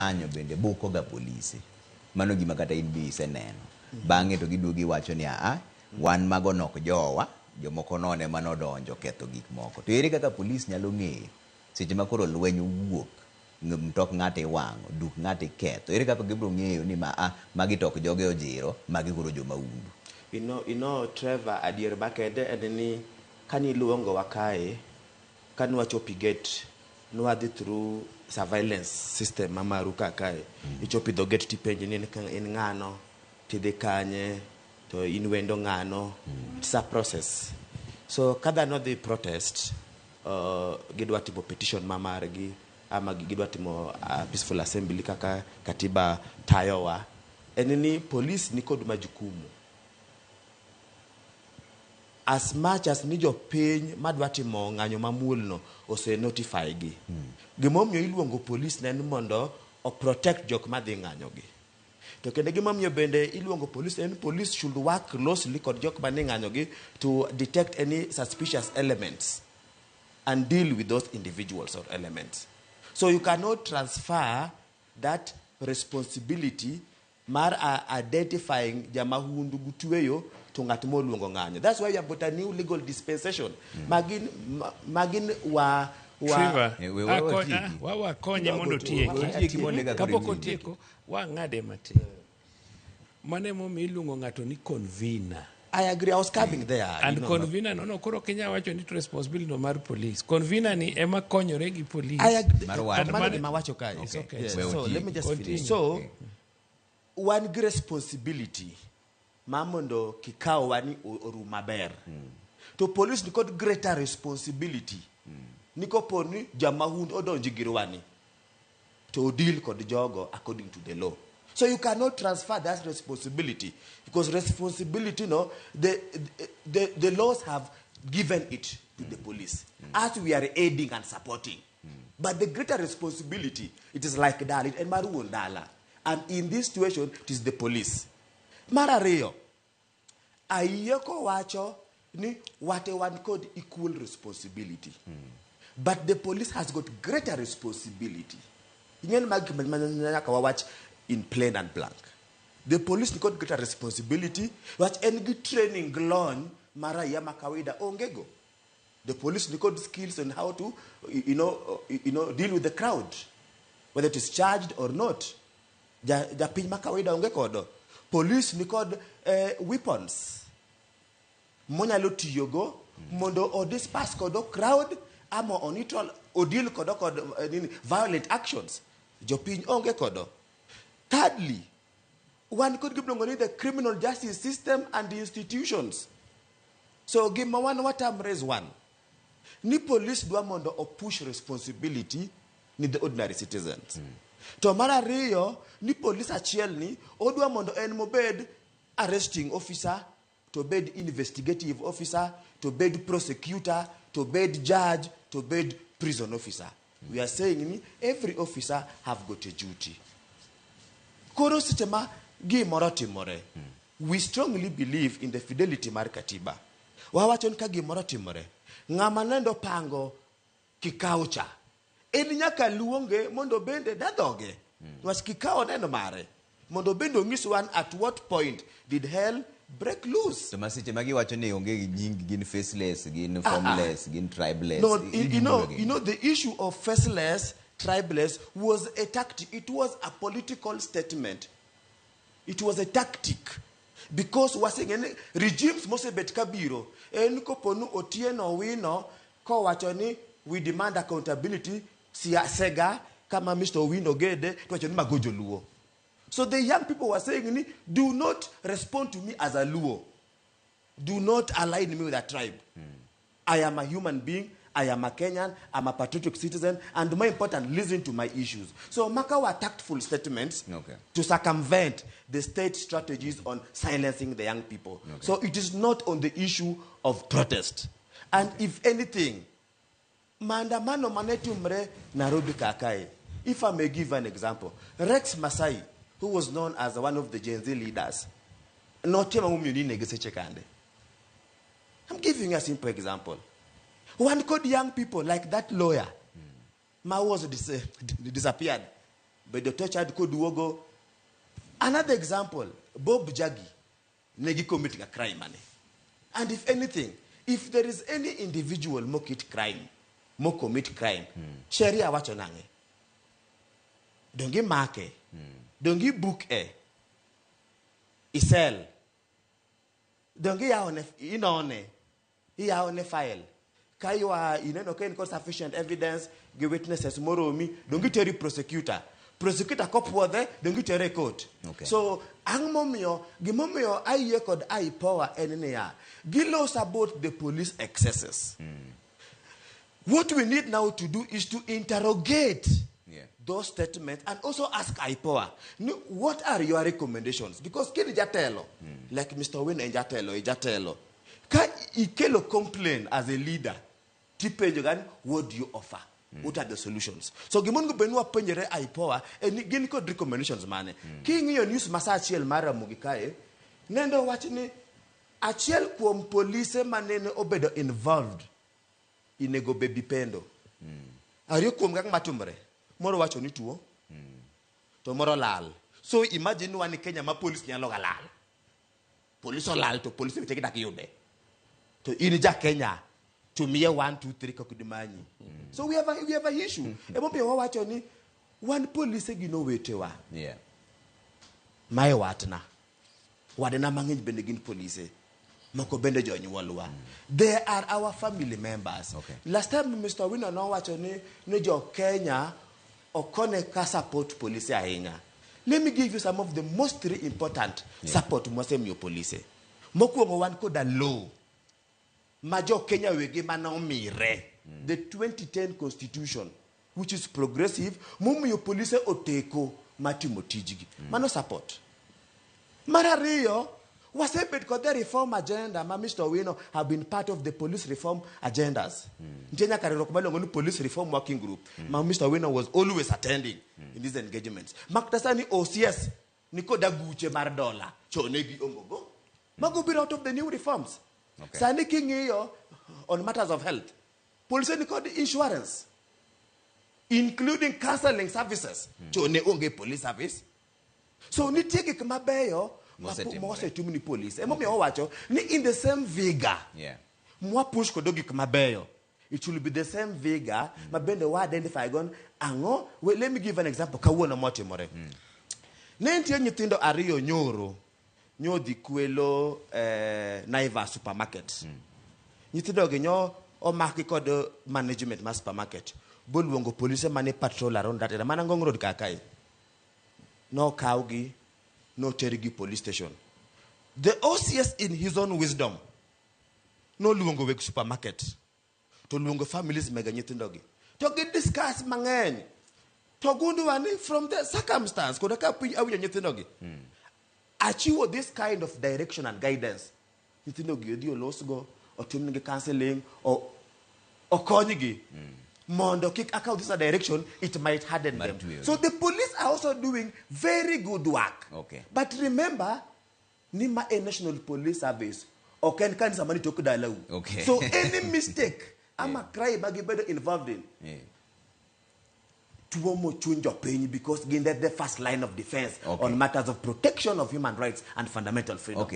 Ng'anyo bende buko ga polise. Mano gima kata in be iseneno. Bang'e to giduogo giwacho ni aa, wan mago nok jowa, jomoko nono ema nodonjo ketho gik moko. To ere kaka polis nyalo ng'eyo seche ma koro lweny owuok, mtok ng'ato iwang'o, duk ng'ato iketho, ere kaka gibiro ng'eyo ni ma a, magi to ok joge ojiro, magi koro jo mahundu? You know, Trevor, adier makende en ni kaniluongowa kae, kane wachopo e gate, nwadhi through surveillance system ma maru ka kae. Ichopo e dho gate tipenji ni in ng'ano, tidhi kanye, to in wendo ng'ano. It's a process. So ka dhano dhi protest, gidwa timo petition ma margi, ama gidwa timo peaceful assembly kaka katiba tayowa, en ni police nikod majukumu as much as ni jopiny madwa timo ng'anyo mamuol no ose notify gi. Gimomiyo iluongo police ne en mondo o protect jok madhi ng'anyo gi. To kendo gimomiyo bende iluongo police en police should work closely kod jok manie ng'anyo gi to detect any suspicious elements and deal with those individuals or elements. So you cannot transfer that responsibility mar identifying jamahundu gi tweyo to ng'at moluongo ng'anyo. That's why you have got a new legal dispensation. Magin wa Trevor, Eh, we- watieki. wakonye mondo otieki. Watieki mondo eka koro Kapok iwinji. otieko, wang'ade matin. Mano emomiyo iluongo ng'ato ni convener. I agree. I was coming there. And you know. convener no, koro ok inyal wacho ni to responsibility no mar police. Convener ni ema konyore gi police. I agree. Mar wacho. Mano gima awacho kae. It's okay. Yes. We So let me just Continue. finish. So wan gi responsibility ma mondo kikaowa ni orum maber. To police nikod greater responsibility ni kopo ni jamahundu odonjo girwa ni to deal kod jogo according to the law. So you cannot transfer that responsibility because responsibility, no, the laws have given it to the police as we are aiding and supporting. But the greater responsibility, it is like dala, en mar wuon dala. And in this situation, it is the police. Mar ariyo, ayie kowacho ni wate wan kod equal responsibility. But the police has got greater responsibility. Ing'eni magi gik ma nyaka wawach in plain and blank. The police nikod greater responsibility, wach en gi training gi lony ma raia ma kawaida onge go. The police nikod skills on how to deal with the crowd, whether it is charged or not. Japiny ma kawaida onge kodo. Police nikod weapons monyalo tiyogo mondo o disperse kodo crowd ama o neutral o deal kodo kod nini, violent actions. Jopiny onge kodo. Thirdly, wan kod gimiluongo ni the criminal justice system and the institutions. So gima wan watamre is one ni police dwa mondo o push responsibility ni the ordinary citizens. To mar ariyo ni police achiel ni odwa mondo en mobed arresting officer, to bed investigative officer, to bed prosecutor, to bed judge, to bed prison officer. We are saying ni every officer have got a duty. Koro seche ma gimoro timore, we strongly believe in the fidelity mar katiba. Wawacho ni ka gimoro timore, ng'ama nendo pango kikao cha en nyaka luonge mondo bende dadhoge niwach kikao neno mare mondo bende onyis wan at what point did hell break loose. To ma seche ma giwacho ni onge gi nying, gin faceless, gin formless, gin tribeless. No, you know, the issue of faceless, tribeless was a tactic. It was a political statement. It was a tactic. Because waseng'e ni regimes mosebet kabiro en koponu Otieno Owino kowacho ni we demand accountability sega kama Mr. Owino gede to wacho ni mago joluo. So the young people were saying ni do not respond to me as a Luo. Do not align me with a tribe. I am a human being. I am a Kenyan. I'm a patriotic citizen. And more important, listen to my issues. So maka were tactful statements to circumvent the state strategies on silencing the young people. So it is not on the issue of protest. And if anything, maandamano mane timre Nairobi kakae. If I may give an example, Rex Masai, who was known as one of the Gen Z leaders, notimo momiyo ni nege seche kande. I'm giving you a simple example. One called young people like that lawyer, ma was disappeared. Bedo tortured koduogo. Another example, Bob Njagi negi commit ga crime ane. And if anything, if there is any individual mokit crime, mo commit crime, sheria wacho nang'e? Dongi make, dongi book e, isel, dongi yawone, inone, iyawone file. Ka ywa ineno ka in kod sufficient evidence gi witnesses moromi, dongi teri prosecutor. Prosecutor kopuodhe, dongi tere e court. Okay. So, ang' momiyo, gimomiyo ayie kod IPOA en niya, gilos about the police excesses. What we need now to do is to interrogate those statements and also ask IPOA, ni, what are your recommendations? Because kini jatelo, like Mr. Owino en jatelo, e jatelo. Ka ikelo complain as a leader, tipenjo gani, what do you offer? What are the solutions? So gimonego bed ni wapenjore IPOA, en ni gin kod recommendations mane. King'iyo news ma sa achiel mar Ramogi kae, nendo wach ni achiel kuom polise manene obedo involved inego Baby Pendo. Ariyo kuom kaka matimore, moro wacho ni tuo, to moro lal. So imagine wan e Kenya ma polis nyalo ga lal. Polis olal to polis wetegi dak yude. To in ja Kenya, to miye 1 2 3 kok dimanyi. So we have a issue. Emomiyo wawacho ni wan polise gin owetewa. Mae watna. Wadena mang'eny bende gin polise. Moko bende jonyuolwa. They are our family members. Last time Mr. Owino nowacho ni jo Kenya okone ka support polise ahinya. Let me give you some of the most three important support mwasemiyo polise. Mokwongo wan koda law ma jo Kenya wegi manomire. The 2010 constitution which is progressive momiyo polise oteko matimo tijgi. Mano support. Mar ariyo, wasebet kod the reform agenda ma Mr. Owino have been part of the police reform agendas. Nitie nyaka riwruok miluongo ni Police Reform Working Group ma Mr. Owino was always attending in these engagements. Makata sani OCS ni kod aguche mar dola chon ne giongo go. Mago biro out of the new reforms. Sani king'iyo on matters of health, polise ni kod insurance including counseling services. Chon ne onge police service. So nitie gik mabeyo Mosetimore. mosetim ni police. Emomiyo owacho ni in the same vigor mwa push kodo gik mabeyo. It will be the same vigor ma bende wa identify gon ang'o. Wait, let me give an example kawuono motimore. Ne nitie nyithindo ariyo nyoro nyodhi kwelo Naivas supermarket. Nyithindo gi nyo omaki kod management mar supermarket boluongo polise mane patrol around that area mana Ngong Road kaka kae. Nokawgi notergi police station. The OCS in his own wisdom noluongo weg supermarket to luongo families mega nyithindogi to gi discuss mang'eny to gundwa ni from the circumstance koda ka piny awinjo nyithindogi achiwo this kind of direction and guidance nyithindogi odhi olosgo otimnegi counseling okonygi mondo kik akaw this a direction it might harden Mar them. tweyogi. So the police are also doing very good work. But remember ni ma e National Police Service ok en kanisa mani tok dalau. So any mistake ama crime ma gibedo involved in tuomo chuny jopiny because gin the first line of defense on matters of protection of human rights and fundamental freedoms.